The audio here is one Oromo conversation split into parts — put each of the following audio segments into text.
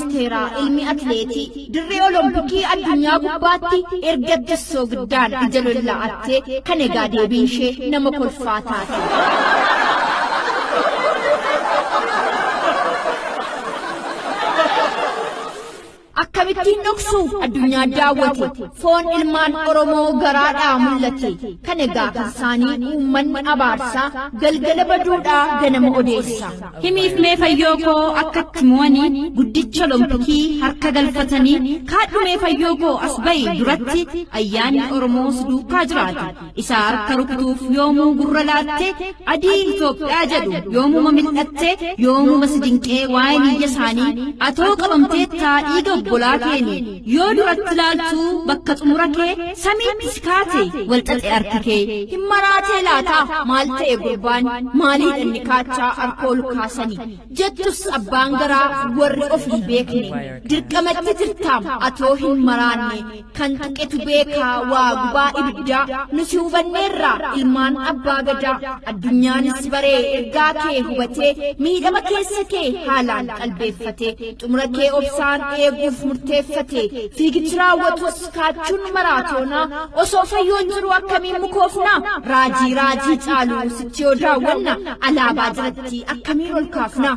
Ministeeraa ilmi atileetii dirree Olompikii addunyaa gubbaatti erga sogiddaan ija lolla'attee kan egaa deebiin ishee nama kolfaa taate. Akkamittiin dhoksu addunyaa daawwate foon ilmaan Oromoo garaadhaa mul'ate kan egaa kan isaanii uummanni abaarsaa galgala baduudhaa ganama odeessa. Himiif mee fayyoo koo akkatti mo'anii guddicha Olompikii harka galfatanii kaadhu mee fayyoo koo as ba'i duratti ayyaanni Oromoos duukaa jiraata. Isa harka rukutuuf yoomuu gurra laatte adii Itoophiyaa jedhu yoomuma mil'atte yoomuma si dinqee waa'ee biyya isaanii atoo qabamteettaa dhiiga obbolaa keeni yoo duratti laaltuu bakka xumura kee samiitti si kaate wal xaxe harki kee. Hin maraatee laata maal ta'e gurbaan maaliidha inni kaachaa harka ol kaasanii jettus abbaan garaa warri of hin beekne dirqamatti jirtaam atoo hin maraanne kan tuqetu beekaa waa gubaa ibiddaa nuti hubanneerra ilmaan abbaa gadaa addunyaanis baree ergaa kee hubatee miidhama keessa kee haalaan qalbeeffate xumura kee obsaan eeguuf murteeffate fiigichi raawwatus kaachuun maraatoonaa osoo fayyoon jiru akkamiin mukoofna raajii raajii caalu sichi yoo daawwanna alaabaa jiratti akkamiin ol kaafna.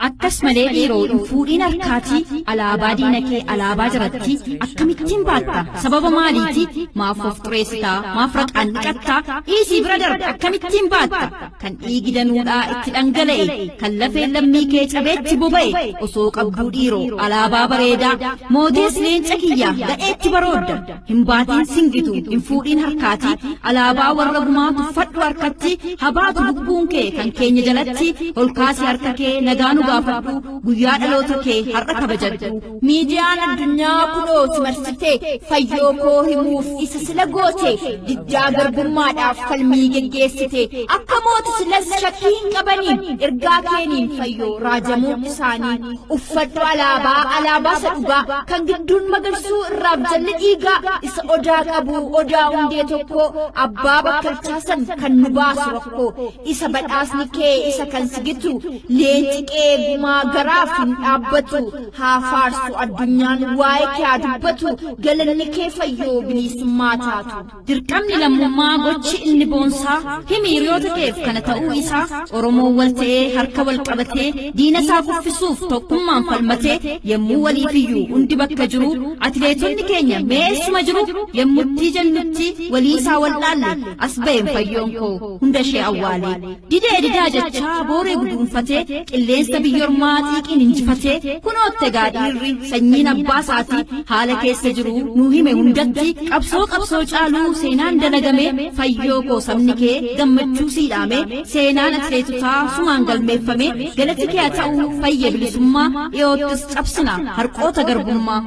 Akkas malee dhiiroo hin fuudhiin harkaatii alaabaa diina kee alaabaa jiratti akkamittiin baatta sababa maaliiti maaf of xureessitaa maaf raqaan dhiqattaa dhiisii bira darbe akkamittiin baatta kan dhiigi danuudhaa itti dhangala'e kan lafeen lammii kee cabeetti boba'e osoo qabduu dhiiroo alaabaa bareedaa mootees leenca kiyyaa gadheetti baroodda hin baatiin singitu hin fuudhiin harkaatii alaabaa warra gumaa tuffadhu harkatti habaatu lubbuun kee kan keenya jalatti olkaasii harka kee nagaa nu gaafadhu guyyaa dhaloota kee har'a kabajadhu. Miidiyaan addunyaa kunoo si marsite fayyoo koo himuuf isa sila goote diddaa garbummaadhaaf falmii geggeessite akka mooti silas shakkii hin qabanii ergaa keeniin fayyoo raajamuu isaanii uffadhu alaabaa alaabaa isa dhugaa kan gidduun magarsuu irraaf jalli dhiigaa isa odaa qabu odaa hundee tokko abbaa bakkalchaasan kan nu baasu rakkoo isa badhaasni kee isa kan sigitu leenci qe'ee gumaa garaaf hin dhaabbatu haa faarsu addunyaan waa'ee kee haa dubbatu galanni kee fayyoo bilisummaa taatu. Dirqamni lammummaa gochi inni boonsaa himi hiriyoota keef kana ta'uu isaa Oromoon wal ta'ee harka wal qabatee diina isaa kuffisuuf tokkummaan falmatee yommuu waliif iyyuu hundi bakka jiru atileetonni keenya mee eessuma jiru yommutti jennutti walii isaa wal dhaalle as ba'een fayyoon koo hunda ishee awwaale didee didaa jechaa booree guduunfatee qilleensa biyyormaa xiiqiin injifatee kunootte egaa dhiirri sanyiin abbaa isaatii haala keessa jiru nuu hime hundatti qabsoo qabsoo caaluu seenaan dalagame fayyoo koo sabni kee gammachuu sii dhaame seenaan atileetotaa sumaan galmeeffame galati kee haa ta'uu fayya bilisummaa dhiyoottis cabsina harqoota garbummaa.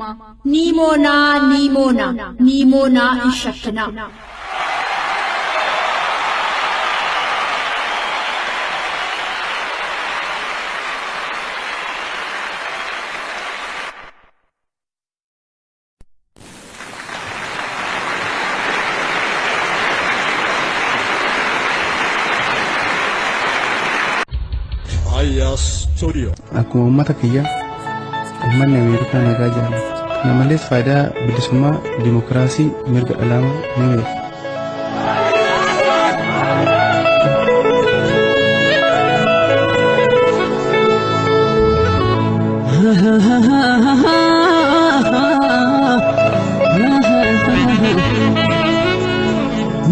Ni moonaa ni moona ni moonaa hin shakkinaa. Aya Studio. Akkuma uummata kiyyaa uummanni Ameerikaa nagaa jaalata. Kana malees faayidaa bilisummaa, dimokiraasii, mirga dhala namaa ni beeka.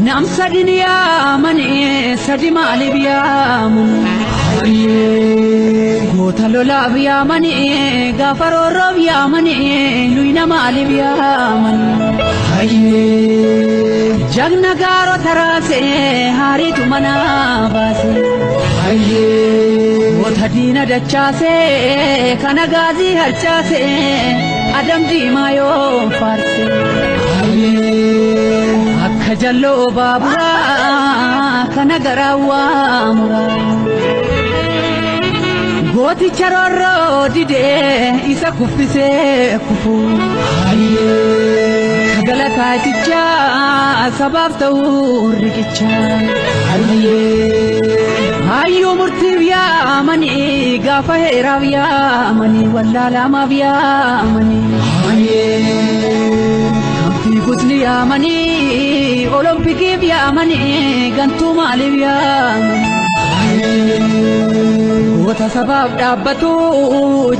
Nam sadin yaamanii sadi maaliif yaaman? Goota lolaaf yaamanii gaafa roorroof yaamanii luyna maaliif yaaman? Jagna gaarota raasee haariitu mana baase. Goota diina dachaasee kana gaazii harcaasee adam diimaa yoo faarse. Akka jalloo baaburaa kana garaa waamuraa. Gooticha roorroo didee isa kuffisee kufu. Galataaticha sabaaf ta'uu riqicha. Hayyuu murtiif yaa. Yaamanii gaafa heeraaf yaamanii wallaalamaaf yaamanii. Kan fiigus ni yaamanii olompikiif yaamanii gantuu maaliif yaamanii. Goota sabaaf dhaabbatu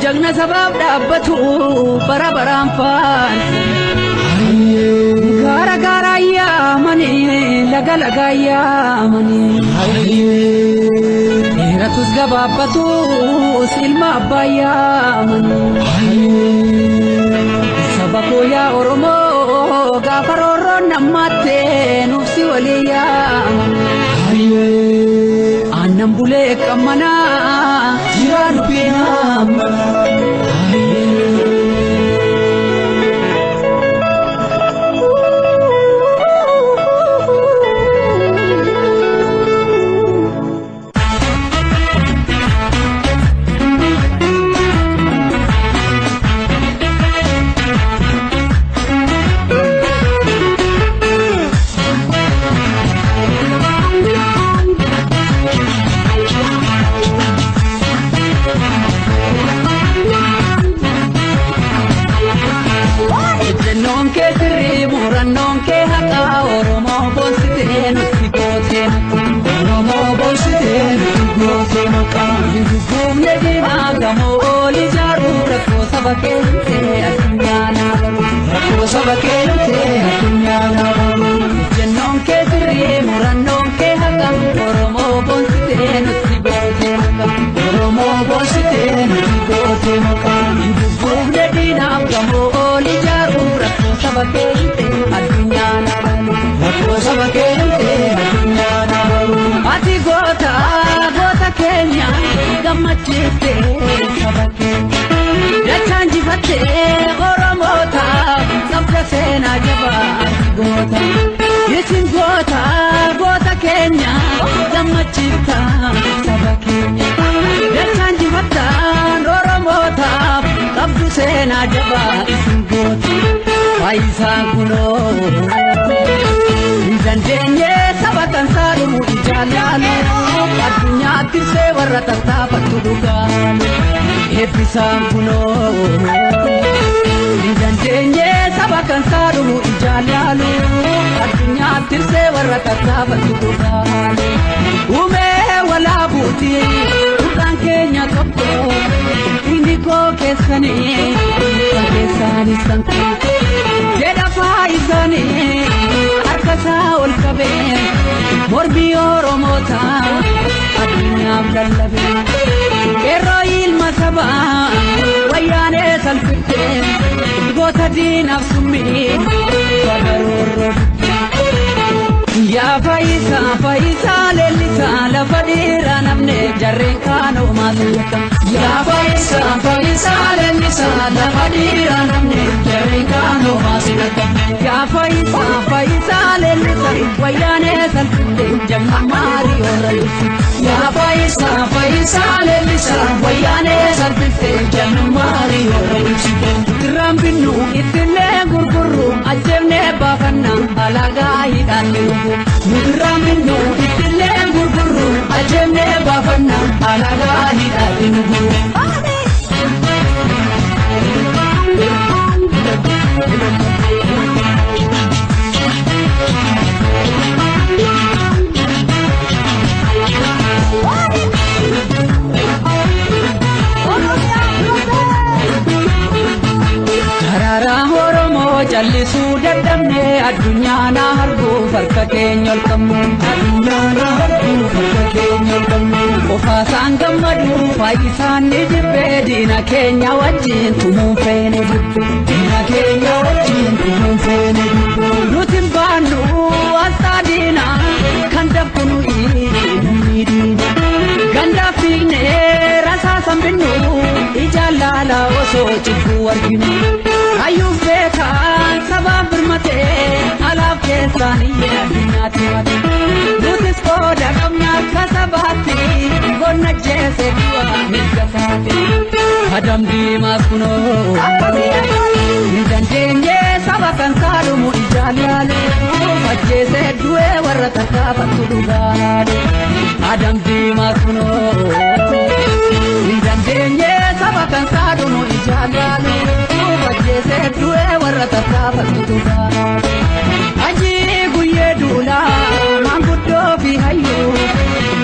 jagna sabaaf dhaabbatu bara baraan faarsa. Gaara gaara yaamanii laga laga yaamanii. Dheeratus gabaabbatus ilma abbaa yaamanii. Saba koo yaa Oromoo gaafa roorroon nammaatte nuuf si walii yaamanii. Aannan bulee qammanaa jiraa dubbiin ammanaa. Ejjennoon kee sirrii murannoon kee haqaa Oromoo boonsitee nutti gootee Oromoo boonsitee nutti gootee maqaa. Hin gugguufne diinaa gamoo ol ijaaruu rakkoo saba keenyee addunyaa naa baru. Rakkoo saba keenyee addunyaa naa baru. Ejjennoon kee sirrii murannoon kee haqa Oromoo boonsitee nutti gootee maqaa. Oromoo boonsitee nutti gootee maqaa. Hin gugguufne diinaaf gamoo ol ijaaruu rakkoo saba keenyee addunyaa naa baru. Rakkoo saba keenyee addunyaa naa baru. Ati goota goota keenya gammachiiftee saba keenya. Dachaan jifattee Oromoota qabda seenaa jabaa ati goota. Isin goota goota keenya gammachiifta saba keenya. Dachaan jifattaan Oromootaaf qabdu seenaa jabaa isin goota. Faayisaan kunoo hin dandeenye saba kan saalumu ijaan laalu addunyaatti ibsee warra tattaafattu dhugaalu eebbisaan kunoo hin dandeenye saba kan saalumu ijaan laalu addunyaatti ibsee warra tattaafattu dhugaalu Umee walaabuuti dhugaan keenya tokko inni koo keessanii kan keessaanis kan koo jedha faayisaanii harka isaa ol qabee mormii Oromoota addunyaaf lallabe. Qeerroo ilma sabaa wayyaanee salphifte goota diinaaf summii bagaroorroo. Yaa Faayisaa Faayisaa leellisaa lafa dhiiraa namne jarreen kaanoo maasika. Yaa Faayisaa Faayisaa leellisaa lafa dhiiraa namne jarreen kaanoo maasika. Yaa Faayisaa Faayisaa leellisaa wayyaanee salphifte jagna maarii orra. Yaa Faayisaa Faayisaa leellisaa wayyaanee salphifte jagna maarii orra. Irraan binnu ittillee gurgurru ajjeefnee baafanna alagaa hidhaan nugu. Irraan binnu ittillee gurgurru ajjeefnee baafanna alagaa hidhaan nugu. Daraaraa Oromoo callisuu dadhabne addunyaa na arguuf harka keenya ol qabne. Addunyaa na arguuf harka keenya ol qabne. Qofaasaan gammadu faayisaan ni jibbee diina keenya wajjin tumuun feene jibbe. Diina keenya wajjin tumuun feene jibbe. Nuti hin baannu asxaa diinaa kan dabku nuyi namni diina. Gandaa fiignee rasaasan binnu ijaan laalaa osoo cubbuu arginu. Hayyuuf beekaan sabaaf birmatee alaaf keessaan iyyee addunyaatti mate. Nutis qooda qabna akka sabaatti gonna jeese du'a mirga saate. Adam diimaas kunoo hin dandeenye saba. saba kan saalumu ijaan laalu ajjeesee du'ee warra tattaafattu dhugaadha. Adam diimaa kunoo hin dandeenye saba kan saalumu ijaan laalu ajjeesee du'ee warra tattaafattu dhugaadha. Ajii guyyee duulaa maanguddoo fi hayyuu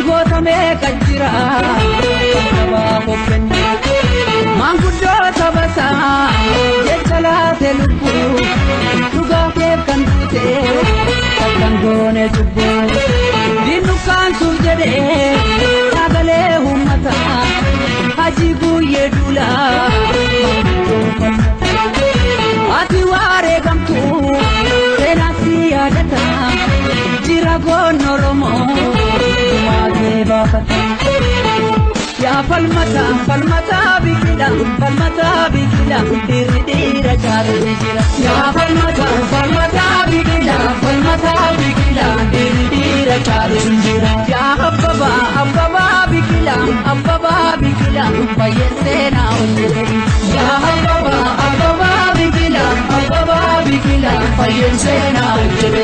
goota meeqa jira sabaa hojjennu. Maanguddoo saba isaa jecha laate lubbuu dhugaa keef kan duute akkan goone cubbuu. Diinukkaansuuf jedhee sagalee uummataa hajii guyyee duulaa maanguddoo falmata. Ati wareegamtu seenaan si yaadata jira goon Oromoo gumaatee baafata. Yaa falmata falmata biqila falmata biqila dhiirri dhiira caalu ni jira. Yaa falmata falmata biqila falmata biqila dhiirri dhiira caalu ni jira. Yaa abbaba abbaba biqila abbaba biqila bayyeen seenaa hojjete. Yaa abbaba abbaba biqila abbaba biqila bayyeen seenaa hojjete.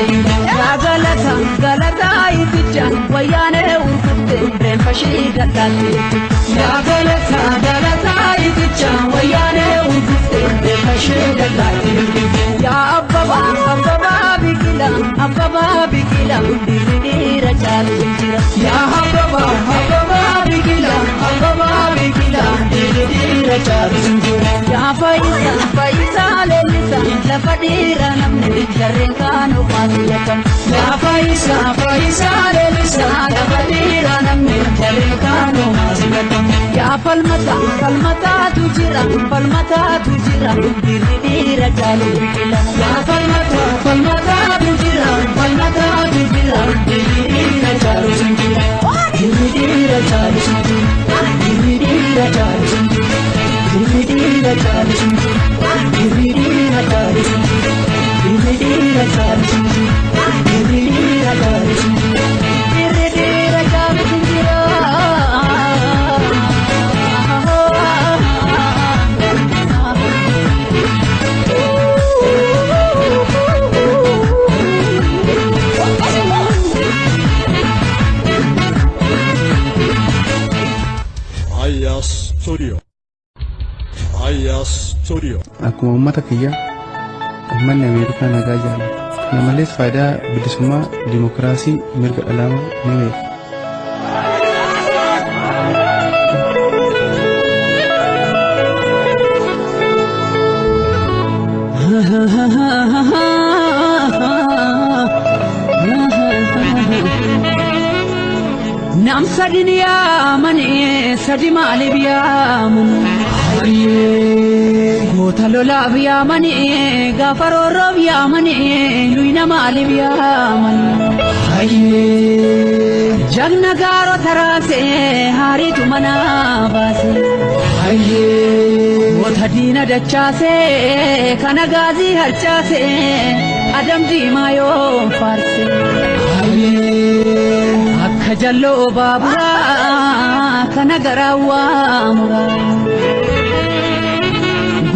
Yaa galata galata ificha wayyaanee urgufte reenfa shii gadhaatte. Yaa galata galata ificha wayyaanee urgufte reenfa shii gadhaatte. Yaa abbaba abbaba biqila abbaba biqila dhiirri dhiira caalu jira. Yaa abbaba abbaba biqila abbaba biqila dhiirri dhiira caalu jira. Yaa fayyisa fayyisa leellisa lafa dhiira namni jarreen kaan ofaatu yakam. Yaa fayyisa fayyisa leellisa lafa dhiira namni jarreen kaan ofaatu yakam. Yaa falmata falmataatu jira falmataatu jira dhiirri dhiira caalu biqila. Yaa falmata falmataatu jira falmataatu jira dhiirri dhiira caalu jira. Dhiirri dhiira caalu jira. Dhiirri dhiira caalu jira. Dhiirri dhiira caalu jira. Dhiirri dhiira caalu jira. Dhiirri dhiira caalu jira. Dhiirri dhiira caalu jira. Dhiirri dhiira caalu jira. Aya Studio. Aya Studio. Akkuma uummata kiyyaa uummanni Ameerikaa nagaa jaalata. Kana malees faayidaa bilisummaa, dimokiraasii, mirga dhala namaa ni beeka. Nam sadin yaamanii sadi maaliif yaamanii? Goota lolaaf yaamanii gaafa roorroof yaamanii luyna maaliif yaamanii? Jagna gaarota raasee haariitu mana baase. Goota diina dachaasee kana gaazii harcaasee adam diimaa yoo faarse. Akka jalloo baaburaa kana garaa waamuraa.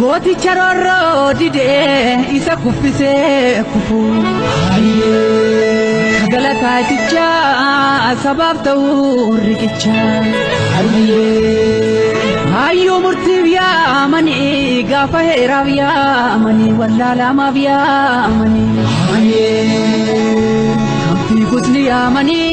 Gooticha roorroo didee isa kuffisee kufu. Galataa sabaaf ta'uu riqicha. Hayyuu murtiif yaamanii gaafa heeraaf yaamanii wallaalamaaf yaamanii. Kan fiigus ni yaamanii.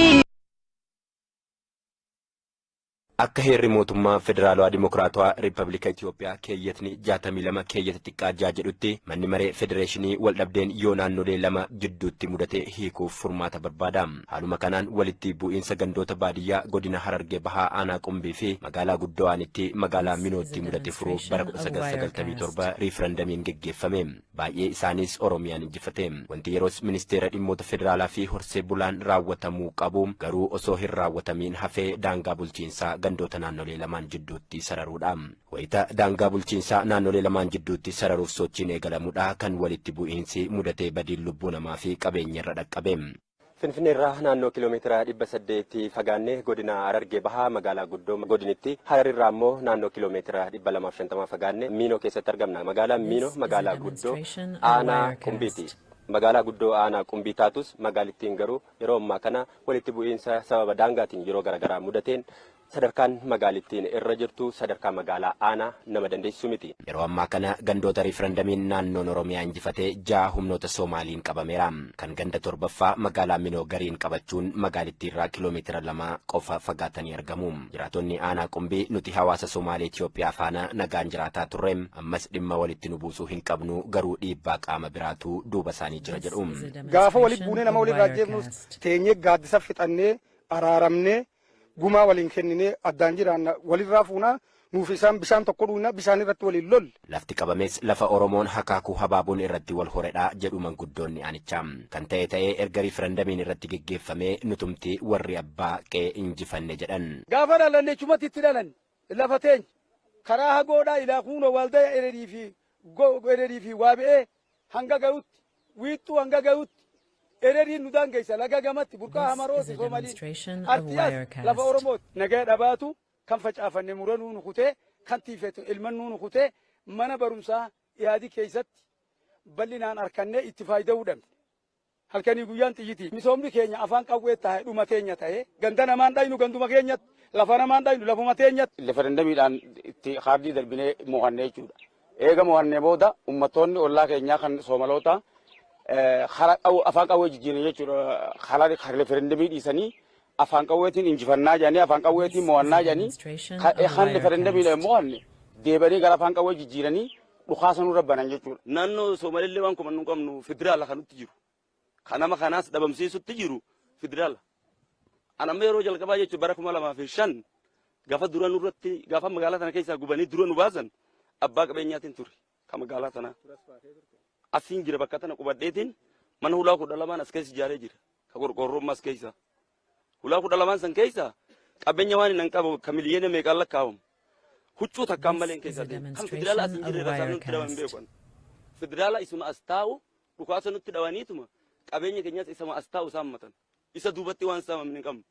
Akka heerri mootummaa Federaalawaa Dimokiraatawaa Riippablika Itoophiyaa keeyyatni 62 keeyyata xiqqaa 6 jedhutti, manni maree federeeshinii waldhabdeen yoo naannolee lama jidduutti mudate hiikuuf furmaata barbaada. Haaluma kanaan walitti bu'iinsa gandoota baadiyyaa godina Harargee Bahaa aanaa Qumbii fi magaalaa guddoo aanitti magaalaa Minootti mudate furuuf bara 1997 riifrandamiin geggeeffame. Baay'ee isaanis Oromiyaan injifate. Wanti yeroos ministeera dhimmoota federaalaa fi horsee bulaan raawwatamuu qabu garuu osoo hin raawwatamiin hafee daangaa bulchiinsaa gandoota naannolee lamaan jidduutti sararuudha. Wayita daangaa bulchiinsaa naannolee lamaan jidduutti sararuuf sochiin eegalamuudha kan walitti bu'iinsi mudatee badiin lubbuu namaa fi qabeenya irra dhaqqabe. Finfinnee irraa naannoo kiiloomeetira 800 fagaannee godina Harargee Bahaa magaalaa guddoo godinitti Hararirraa immoo naannoo kiiloomeetira 250 fagaannee Miinoo keessatti argamna. Magaalaan Miinoo This is a magaalaa guddoo demonstration of aanaa Qumbiiti. Wirecast. Magaalaa guddoo aanaa Qumbii taatus magaalittiin garuu yeroo ammaa kana walitti bu'iinsa sababa daangaatiin yeroo garaagaraa mudateen sadarkaan magaalittiin irra jirtu sadarkaa magaalaa aanaa nama dandeessisu miti. Yeroo ammaa kana gandoota riifarandamiin naannoon Oromiyaa injifatee ja'a humnoota Soomaaliin qabameera. Kan ganda torbaffaa magaalaa Minoo gariin qabachuun magaalittii irraa kiiloomeetira 2 qofa fagaatanii argamu. Jiraatonni aanaa Qumbii nuti hawaasa Somaalee Itoophiyaa faana nagaan jiraataa turre, ammas dhimma walitti nu buusuu hin qabnu, garuu dhiibbaa qaama biraatu duuba isaanii jira This jedhu. is a Gaafa walitti demonstration buunee nama of walirraa ajjeefnus Wirecast. teenyee gaaddisa fixannee araaramnee gumaa waliin kenninee addaan jiraanna, walirraa fuunaa, nuuf isaan bishaan tokko dhuunaa, bishaan irratti waliin lolle. Lafti qabames lafa Oromoon hakaakuu habaabuun irratti wal horedha jedhu manguddoonni aanichaa. Kan ta'e ta'ee erga riifarandamiin irratti geggeeffamee nutumti warri abbaa qe'ee injifanne jedhan. Gaafa dhalanne chumatti itti dhalan lafa teenya karaa hagoodhaa ilaa kuunoo waldaya Ererii fi Waabe'ee hanga ga'utti, Wiixxuu hanga ga'utti Ereriin nu daangeessa. Laga gamatti burqaa This is Hamarooti a Soomaliin demonstration of arti as lafa Wirecast. Oromooti. Nagaya dhabaatu kan facaafanne muranuu nu kutee, kan tiifetu ilmannuu nu kutee, mana barumsaa yaadi keessatti bal'inaan harkannee itti faayida'uu dhabne. Halkanii guyyaan xiyyitii. Misoomni keenya afaan qawwee taa'e dhuma teenya ta'e, ganda namaan dhaynu ganduma keenyatti, lafa namaan dhaynu lafuma teenyatti. Referendamiidhaan itti kaardii darbinee mo'anne jechuudha. Eega mo'annee booda uummattoonni ollaa keenyaa kan Soomaloota afaan qawwee jijjiiran jechuudha. Karaa referendamii dhiisanii afaan qawweetiin injifannaa jedhanii, afaan qawweetiin This is mo'annaa a jedhanii, demonstration of kan referendamiidhaan Wirecast. mo'anne deebanii gara afaan qawwee jijjiiranii dhukaasa nurra banan jechuudha. Naannoo Soomaalillee waan kuma nu qabnu federaala kan nutti jiru. Kanama kanaas dhabamsiisutti jiru federaala. An amma yeroo jalqabaa jechuun bara 2005 gaafa dura nurratti, gaafa magaalaa tana keessaa gubanii dura nu baasan, abbaa qabeenyaatiin ture kan magaalaa tanaa. Asiin jira, bakka tana qubadheetiin mana hulaa 12n as keessa ijaaree jira. Ka qorqoorroon as keessa. Hulaa 12n san keessa qabeenya waan hin qabu ka miliyoona meeqaan lakkaa'amu. Huccuu takkaan malee hin This is keessa a deemu. Kan federaala as hin demonstration of jirre rasaasni nutti dhawan Wirecast. beekan. Federaala isuma as taa'u dhukaasa nutti dhawaniituma qabeenya keenyas isuma as taa'u saammatan. Isa duubatti waan saamamne hin qabnu.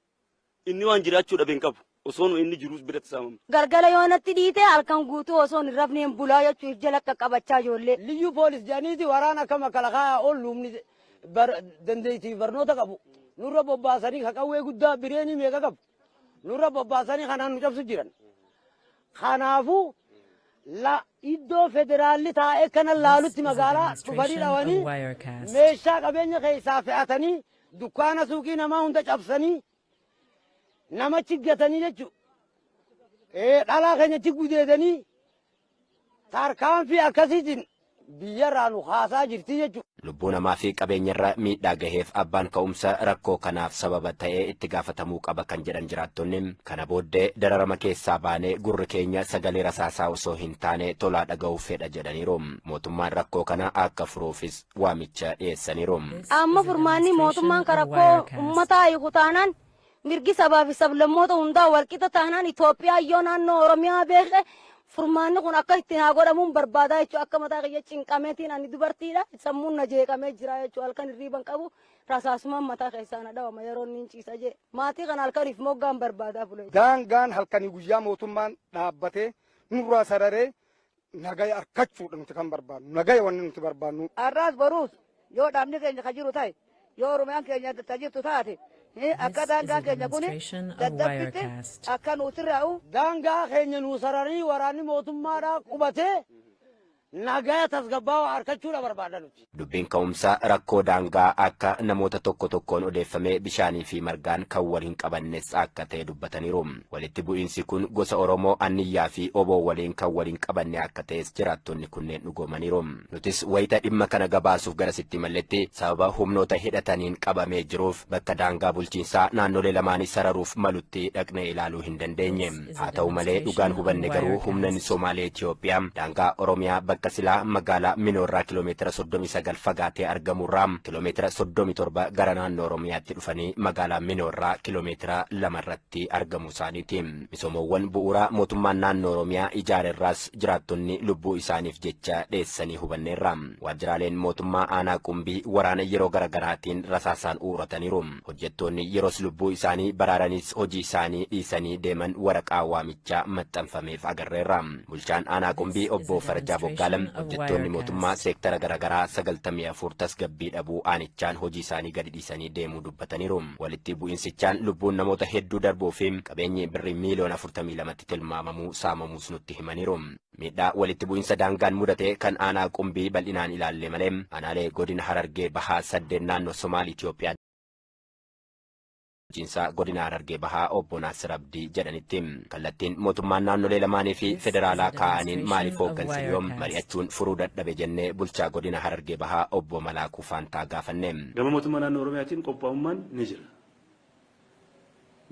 Inni waan jiraachuu dhabe hin qabu. Osoo nu inni jirus biratti saamamne. Galgala yoo natti dhiite halkan guutuu osoo hin rafneen bulaa jechuuf jala qaqqabachaa ijoollee. Liyyuu poolis jedhaniiti waraana akka makalaqaa ol humni dandeettii barnoota qabu nurra bobbaasanii, ka qawwee guddaa bireenii meeqa qabu nurra bobbaasanii kanaan nu cabsu jiran. Kanaafuu la iddoo federaalli taa'ee kana laalutti This is a magaalaa dhufanii demonstration of dhawanii Wirecast. meeshaa qabeenya keessaa fe'atanii, dukkaana suuqii namaa hunda cabsanii, nama chiggatanii jechuudha. Dhalaa keenya chiggudeedanii tarkaanfii akkasiitiin biyyarraa nu kaasaa jirti jechuudha. Lubbuu namaa fi qabeenyarra miidhaa gaheef abbaan ka'umsa rakkoo kanaaf sababa ta'ee itti gaafatamuu qaba kan jedhan jiraattonni, kana booddee dararama keessaa baanee gurri keenya sagalee rasaasaa osoo hin taane tolaa dhaga'uu fedha jedhaniiru. Mootummaan rakkoo kana akka furuufis waamicha dhiyeessaniiru. Amma furmaanni mootummaan ka rakkoo uummataa hiiku taanaan, mirgi sabaa fi sablammoota hundaa walqixa taanaan, Itoophiyaa yoo naannoo Oromiyaa beeke furmaanni kun akka ittiin haa godhamuun barbaadaa jechuudha. Akka mataa kiyya cinqameetiin, ani dubartiidha, sammuun na jeeqamee jira jechuudha. Halkan hirriiban qabu, rasaasumaan mataa keessaa na dhawama yeroo inni hin ciisa jee. Maatii kana halkaniif moggaan barbaadaa bule. Daangaan halkanii guyyaa mootummaan dhaabbatee nurraa sararee nagaya argachuudha nuti kan barbaannu. Nagaya wanni nuti barbaannu. Har'aas boruus yoo dhaabni keenya ka jiru ta'e, yoo Oromiyaan keenya ta jirtu taate, akka This is a daangaan keenya kun demonstration of daddabbitti Wirecast. akka nuutirraa'u. Daangaa keenya nuu saranii waraanni mootummaadhaa qubatee nagaa tasgabbaa'aa argachuudha barbaada nuti. Dubbiin ka'umsaa rakkoo daangaa akka namoota tokko tokkoon odeeffamee bishaanii fi margaan kan wal hin qabannes akka ta'e dubbataniiru. Walitti bu'iinsi kun gosa Oromoo Anniyyaa fi Oboo waliin kan wal hin qabanne akka ta'es jiraattonni kunneen dhugoomaniiru. Nutis wayita dhimma kana gabaasuuf garasitti malletti sababa humnoota hidhataniin qabamee jiruuf bakka daangaa bulchiinsaa naannolee lamaanii sararuuf malutti dhaqnee ilaaluu hin dandeenye. Haa ta'u malee dhugaan hubanne garuu humnoonni Somaalee Itoophiyaa daangaa Oromiyaa bakka silaa magaalaa Minoorraa kiiloomeetira 39 fagaatee argamurraa kiiloomeetira 37 gara naannoo Oromiyaatti dhufanii magaalaa Minoorraa kiiloomeetira 2 irratti argamuu isaaniiti. Misoomawwan bu'uuraa mootummaan naannoo Oromiyaa ijaarerraas jiraattonni lubbuu isaaniif jecha dheessanii hubanneerra. Waajjiraaleen mootummaa aanaa Qumbii waraana yeroo garaagaraatiin rasaasaan uurataniiru. Hojjettoonni yeroos lubbuu isaanii baraaranis hojii isaanii dhiisanii deeman waraqaa waamichaa maxxanfameef agarreerra. Bulchaan aanaa Qumbii obbo Farajaa Boggaalam hojjettoonni mootummaa seektara garaagaraa 94 tasgabbii dhabuu aanichaan hojii isaanii gadi dhiisanii deemuu dubbataniiru. Walitti bu'iinsichaan lubbuun namoota hedduu darbuu fi qabeenyi birrii miiliyoona 42tti tilmaamamuu saamamuus nutti himaniiru. Miidhaa walitti bu'iinsa daangaan mudate kan aanaa Qumbii bal'inaan ilaalle malee aanaalee godina Harargee Bahaa 8 naannoo Somaalii Itoophiyaa bulchiinsa godina Harargee Bahaa obbo Naasir Abdii jedhanitti kallattiin mootummaan naannolee lamaanii fi federaalaa kaa'aniin maaliif hooggansi yoom mari'achuun furuu dadhabe jennee bulchaa godina Harargee Bahaa obbo Malaakuu Faantaa gaafanne. Gama mootummaa naannoo Oromiyaatiin qophaa'ummaan ni jira.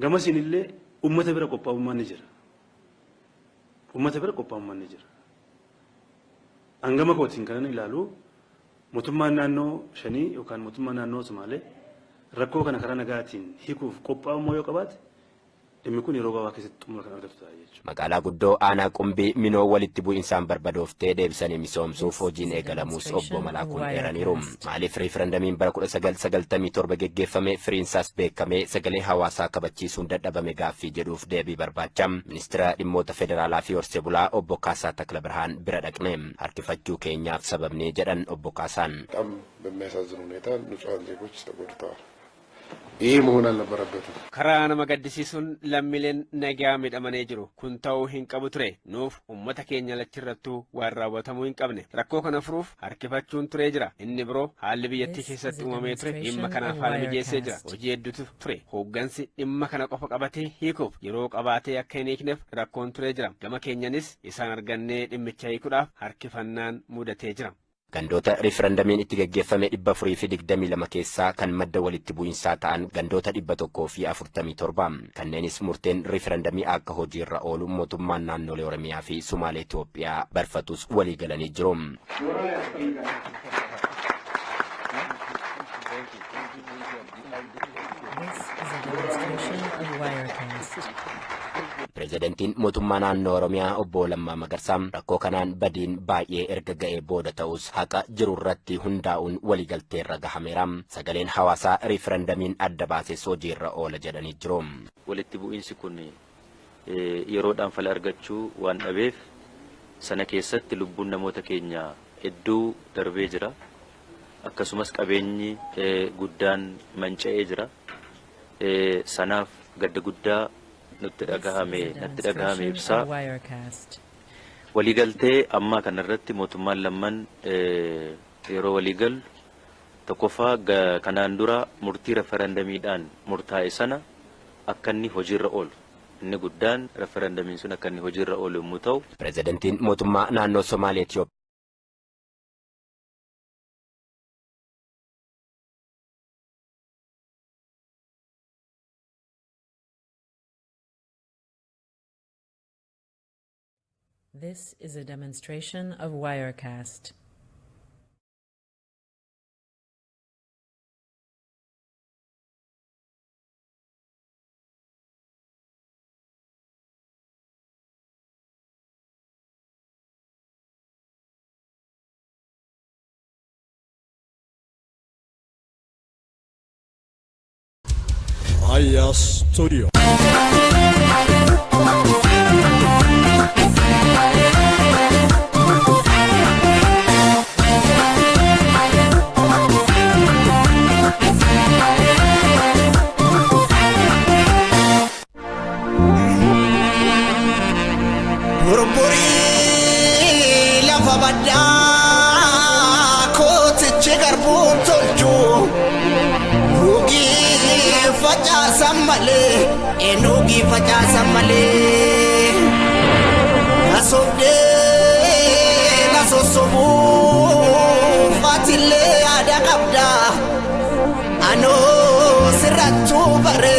Gama siinillee uummata bira qophaa'ummaan ni jira. Uummata bira qophaa'ummaan ni jira. Hangama kootiin kanan ilaalu mootummaan naannoo shanii yookaan mootummaan naannoo Somaalee rakkoo kana karaa nagaatiin hiikuuf qophaa'ummaa yoo qabaate dhimmi kun yeroo gabaabaa keessatti xumura kan argatu ta'a jechuudha. Magaalaa guddoo aanaa Qumbii Minoo walitti bu'insaan barbadooftee deebisanii misoomsuuf hojiin eegalamuus obbo Malaakuun eeraniiru. Maaliif riifarandamiin bara 1997 geggeeffame firiinsaas beekamee sagalee hawaasaa kabachiisuun dadhabame gaaffii jedhuuf deebii barbaacha ministeera dhimmoota federaalaa fi horsee bulaa obbo Kaasaa Takla Birhaan bira dhaqne. Harkifachuu keenyaaf sababni jedhan obbo Kaasaan. በጣም በሚያሳዝን ሁኔታ ንጹሐን ዜጎች ተጎድተዋል። ይህ መሆን አልነበረበትም። Karaa nama gaddisiisuun lammiileen nagaa miidhamanii jiru. Kun ta'uu hin qabu ture. Nuuf uummata keenya lachirrattuu waan raawwatamuu hin qabne. Rakkoo kana furuuf harkifachuun turee jira. Inni biroo haalli biyyattii keessatti uumamee ture dhimma kanaaf haala mijeessee jira. Hojii hedduutu ture. Hooggansi dhimma kana qofa qabatee hiikuuf yeroo qabaatee akka hin hiikneef rakkoon turee jira. Gama keenyanis isaan argannee dhimmicha hiikuudhaaf harkifannaan mudatee jira. Gandoota riifarandamiin itti geggeeffame 422 keessaa kan madda walitti bu'iinsaa ta'an gandoota 147. Kanneenis murteen riifarandamii akka hojiirra oolu mootummaan naannolee Oromiyaa fi Sumaalee Itoophiyaa barfatus walii galanii jiru. This is a demonstration of Wirecast. Pireezidantiin mootummaa naannoo Oromiyaa obbo Lammaa Magarsaa rakkoo kanaan badiin baay'ee erga ga'ee booda ta'us haqa jiru irratti hundaa'uun waliigalteerra gahameera. Sagaleen hawaasaa riifarandamiin adda baases hojiirra oola jedhanii jiru. Walitti bu'iinsi kun yeroodhaan fala argachuu waan dhabeef sana keessatti lubbuun namoota keenya hedduu darbee jira. Akkasumas qabeenyi guddaan manca'ee jira. Sanaaf gadda guddaa nutti dhagahame natti dhagahame ibsaa. Waliigaltee ammaa kanarratti mootummaan lamman yeroo waliigalu tokkoffaa kanaan dura murtii referendamiidhaan murtaa'e sana akka inni hojiirra oolu. Inni guddaan referendamiin sun akka inni hojiirra oolu yommuu ta'u. Pireezidantiin mootummaa naannoo Somaalee Itoophiyaa This is a demonstration of Wirecast. Aya Studio. Burburii lafa baddaa kootichi garbuun tolchu Nugii facaasan malee nugii facaasan malee Nasobdee nasosobuu faatillee yaada qabda Anoo sirrattuu bare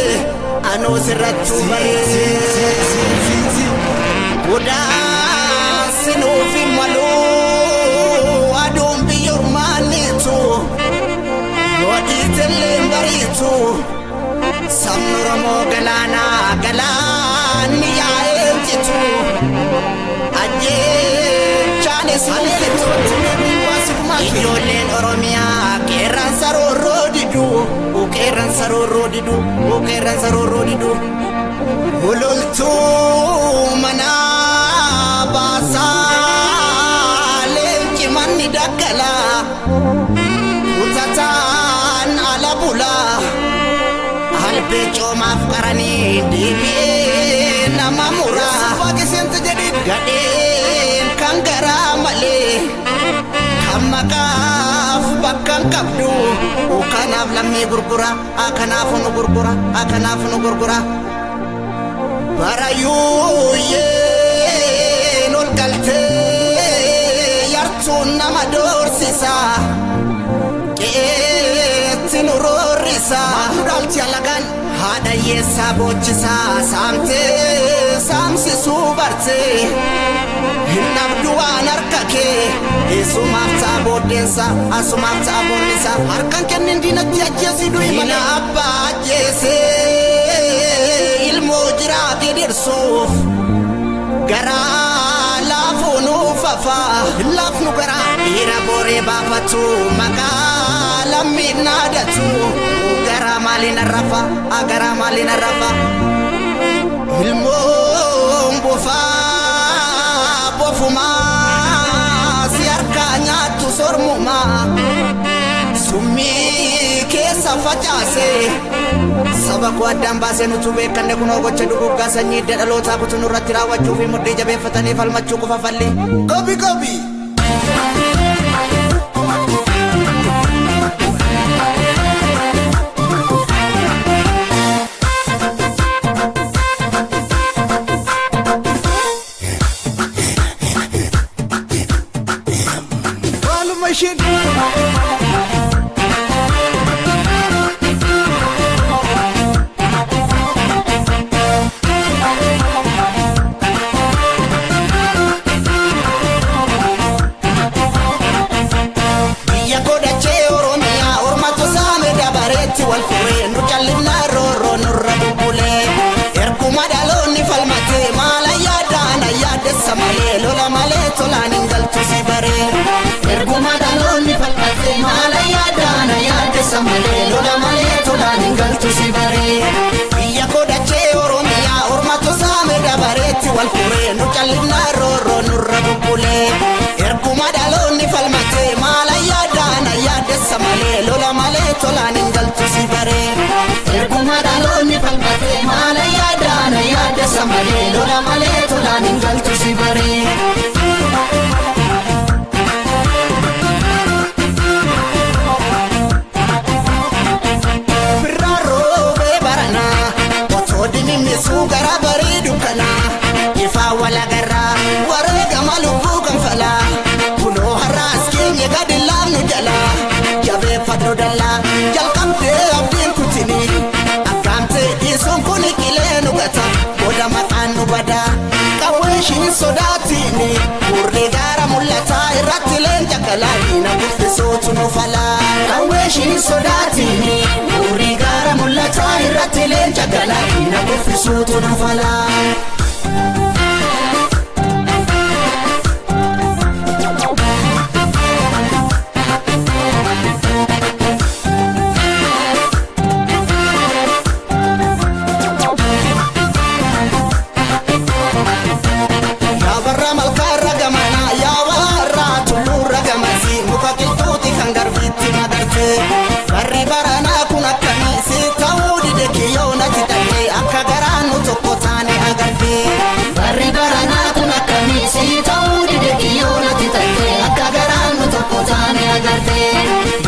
anoo sirrattuu bare Godaa sinuuf hin malu. Sabni Oromoo galaanaa galaanni yaa'ee citu ajjeechaanis halfitu. Ijoolleen Oromiyaa qeerransa roorroo didu, qeerransa roorroo didu, qeerransa roorroo didu. Hulultuu manaa baasaa leenci manni daggalaa kutataan ala bulaa albee coomaaf qaranii deebi'ee nama muraa gadheen kan garaa malee kan maqaaf bakka hin qabdu. Kanaaf lammii gurgura, kanaaf nu gurgura, kanaaf nu gurgura. Barayyuuyyeen ol galtee yartuun nama doorsisa. Qe'eetti nu roorrisa. Dhaalchi alagaan haadha hiyyeessaa boochisa. Saamtee saamsisuu bartee. Hin dhabdu waan harka kee. Isumaaf ta'a booddeensa, asumaaf ta'a boonnisa. Harkaan kennin diinatti ajjeesii du'i malee. Abbaa ajjeesee ilmoo jiraate dirsuuf garaa laafuu nuuf hafaa. Laafnu garaa dhiira boree baafatu maqaa lammiin naadatu. Garaa maaliin arrafa, garaa maaliin arrafa. Ilmoon bofaa bofumaa si harkaa nyaattu sormumaa summii keessa facaase saba koo addaan baasee nutu beekanne kunoo gocha duguggaa sanyii hidda dhalootaa kutu nurratti raawwachuu fi mudhii jabeeffatanii falmachuu qofa falli. Gobi gobi! Maaluma isheen. Biyya godhachee Oromiyaa ormatu saame dabareetti wal furee nu callisnaa roorroo nurra bubbulee. Erguma dhaloonni falmatee maala yaadaan ayyaadessa malee lola malee tolaan hin galtu si baree. Erguma dhaloonni falmatee maala yaadaan ayyaadessa malee lola malee tolaan hin galtu si baree. Biyya godhachee Oromiyaa ormatu saame dabareetti wal furee nu callisnaa roorroo nurra bubbulee. Erguma dhaloonni falmatee maala yaadaan ayyaadessa malee lola malee tolaan hin galtu si baree. Erguma dhaloonni falmatee maala yaadaan ayyaadessa malee lola malee tolaan hin galtu si baree. Birraa roobee baranaa otoo dimimmisuu gara bareedu kanaa ifaa walagarraa wareegama lubbuu kanfalaa kunoo har'aas keenya gadi laafnu jalaa jabeeffadhu dallaa jalqabdee abdiin kutinii akkaamtee dhiisuun kun qilee nu gata booda maqaan nu badaa qawwee ishiin sodaatiini gurri gaara mul'ataa irratti leenca galaa diina kuffisuutu nu falaa qawwee ishiin sodaatiini gurri gaara mul'ataa irratti leenca galaa diina kuffisuutu nu falaa. Yaa warra malkaa irra gamanaa, yaa warra tulluu irra gamasii, muka qilxuuti kan garbiitti magarte. Barri baranaa kun akkamii si ta'uu dide kiyyoo natti ta'e akka garaan nu tokko taane agarte. Barri baranaa kun akkamii si ta'uu dide kiyyoo natti ta'e akka garaan nu tokko taane agarte.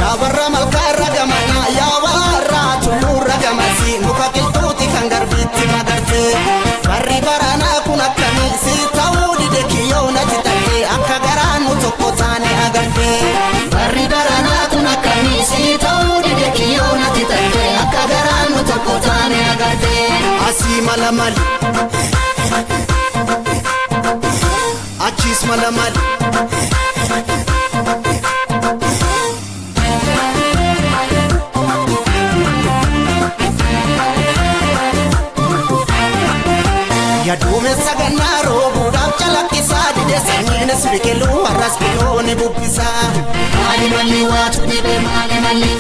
Yaa warra malkaa irra gamanaa, yaa warra tulluu irra gamasii, muka qilxuuti kan garbiitti magarte. Barri baranaa kun akkamii si ta'uu dide kiyyoo natti ta'e akka garaan nu tokko taane agarte. Barri baranaa kun akkamii si ta'uu dide kiyyoo natti ta'e akka garaan nu tokko taane agarte. Asii mala mali. Achiis mala mali. Biqilu har'as biloo ni bubbisa. Maali malli waatu dhibe maali malli.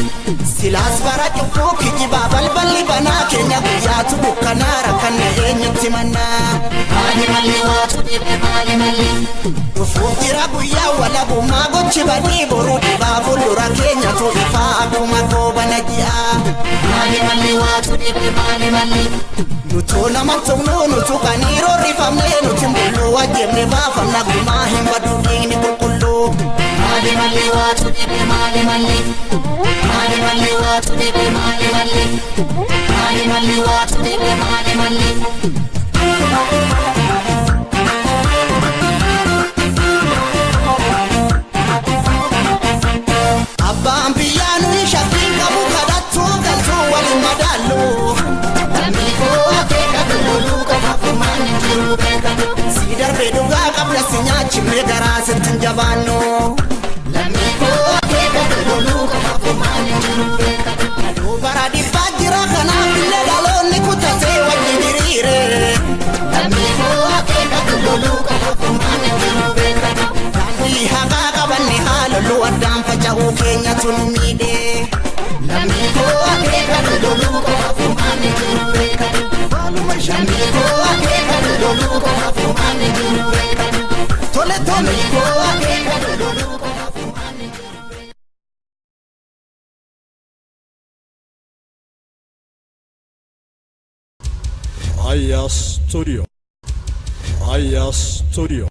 Silaas bara cubbuu kijibaa balballi banaa keenya guyyaatu dukkanaa rakkanne eenyutti mannaa. Maali malli waatu dhibe maali malli. Dhufuuf jira guyyaa walabummaa gochi badii boruu dhibaa fuuldura keenyatu ifaa akkuma goobana ji'aa. Maali malli waatu dhibe maali malli. Nutuu nama tumnu nutu qanii roorrifamne nuti mbulluu wajjimne baafamna gumaa hin badu dhiigni qulqulluu. Maali malli waatu dhibe maali malli. Maali malli waatu dhibe maali malli. Maali malli waatu dhibe maali malli. Abbaan biyyaa nuyi shakkii qabu kadhattuu galtuu waliin madaallu. Lammii koo akeekatu loluu qofa furmaanni jiru beekatu. Si darbee dhugaa qabna si nyaachifne garaa sitti hin jabaannu. Lammii koo akeekatu loluu qofa furmaanni jiru beekatu. Aduu bara dhibbaa jira kanaaf illee dhaloonni kutatee wajjin hiriire. Lammii koo akeekatu loluu qofa furmaanni jiru beekatu. Daandii haqaa qabanne haa loluu addaan faca'uu keenyatu nu miidhe. Lammii koo akeekatu loluu qofa furmaanni jiru beekatu. Lammii koo akeekatu loluu qofa furmaanni jiru beekatu. Tole tole. Lammii koo akeekatu loluu qofa furmaanni jiru beekatu. Aya Studio. Aya Studio.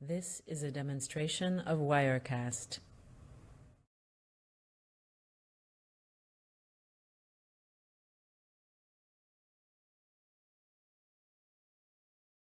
This is a demonstration of Wirecast.